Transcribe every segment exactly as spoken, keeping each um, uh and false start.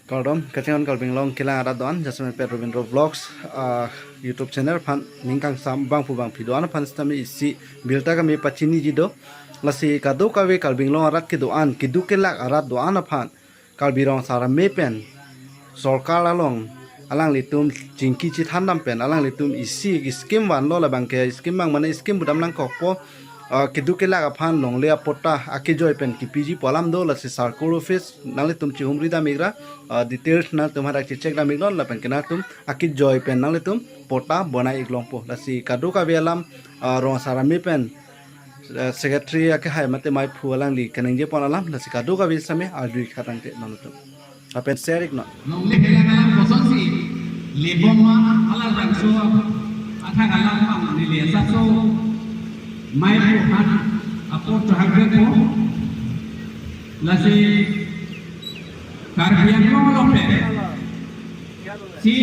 Kardom, kachinghon Karbi Anglong kelang arat do-an, jasemet pet Robindro Vlogs, ah, YouTube channel aphan ning kangsam bangphu bangphi do-an aphan sitame isi birta kami pachiniji do. Lasi kadokave Karbi Anglong arat kedo-an, keduk kelak arat do-an aphan Karbi Rong Asar Amei pen sorkar along alanglitum chingki chethandam pen alanglitum isi scheme vanlo, labang ke scheme abang mane scheme pudam nangkokpo, ah, keduk kelak aphan longle apatta akejoi pen kipiji pu alam do. Lasi circle office nanglitum chihumri dam ikra, ah, details nangtum hadak checheck dam iknon, lapen ke nangtum akejoi pen nanglitum patta bonai ik longpo. Lasi kadokave alam, ah, Rong Asar Amei pen, ah, secretary akehai mate maiphu alangli kaningje pon alam, lasi kadokave sitame arju ik tha tangte nangtum. Lapen share iknon. Longle phelang alam kosonsi lebom ma, halabangso athak alam abang neli asapso maiphu aphan apor chohang po. Lasi Karbi Anglong along pen si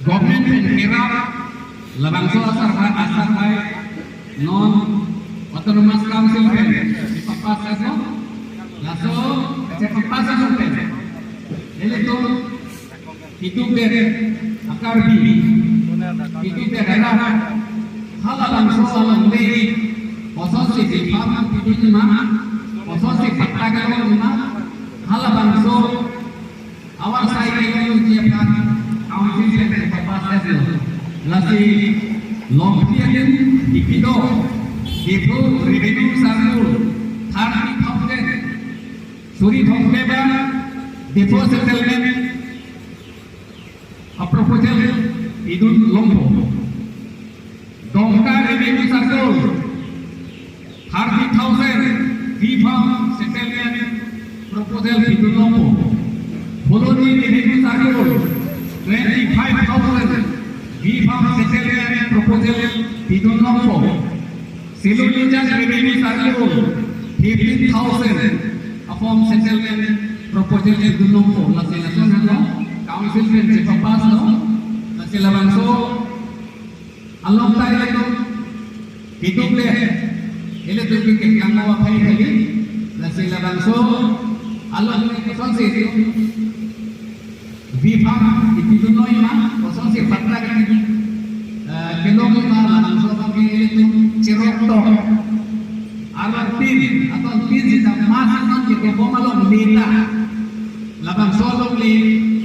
government pen kerap labangso asar ha-, asar hai non Autonomous Council pen chepapass aso, laso chepapass aso pen ilitum keduk det a-Karbi, keduk det arat halabangso alongle kosonsi bipha pidunji ma, kosonsi patta kelongji ma, halabangso avarsai kelongji aphan Council pen chepapass aso. Lasi longpi adim kipi do, Diphu Revenue Circle thirty thousand suri thomkep ba Diphu settlement a-proposal pidun longpo. Dongka Revenue Circle thirty thousand fee farm settlement proposal pidun longpo. Phuloni Revenue Circle twenty-five thousand fee farm settlement proposal pidun longpo. Silonijan Revenue Circle fifteen thousand a-farm settlement proposal pidun longpo. Lasi lason hano Council pen chepapass lo. Lasi labangso along ta ilitum keduk det, ilitum ke kekang aphai kali. Lasi labangso along ne kosonsi bipha ipidun noi ma, kosonsi patta ke, eh, kelongji ma, labangso abang ke ilitum cherok tok. Arlo tin, aton tin sita mas non kedobom alongle ta labangso alongle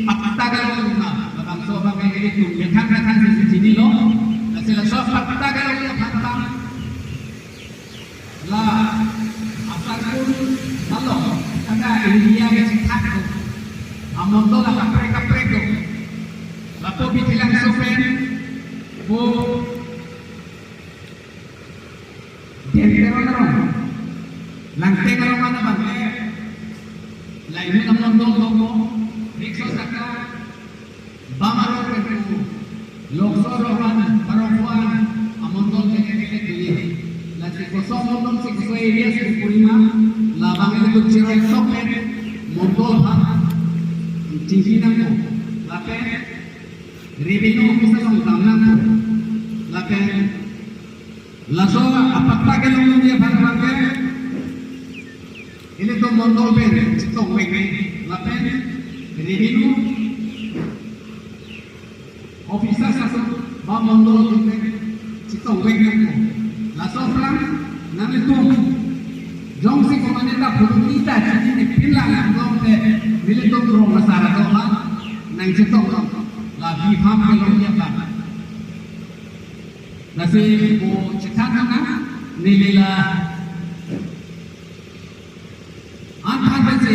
patta kelongji ma, labangso abang ke ilitum methang methang si chinilo. Lasi laso patta kelongji aphan ta la asar kun along kada area ke chethak do, amondol akaprek kaprek do. Lapu Bithilangso pen pu Dengteron arong, Langteng arong ana bangke lainun amondol do mo, Rikso Saka bang arong pen pu Lokso Rohan Barokwan amondol pen pen pen. Lasi koso amondol si koso area si purima labang ilitum cherok tok pen mondol aphan chingki nangpo. Lapen Revenue Office along dam nangpo. Lapen laso apatta kelongji aphan bangke ilitum mondol pen chetong vek nang, lapen Revenue Officer atum ba mondol atum pen chetong vek nangpo. Laso aphrang nanglitum jongsi komatne ta Phuloni ta chinine pinlang atum te nelitum Rong Asar atum ha nangchetong long, la bipha kelongji aphan. Lasi pu chethan nang neli la an phan pensi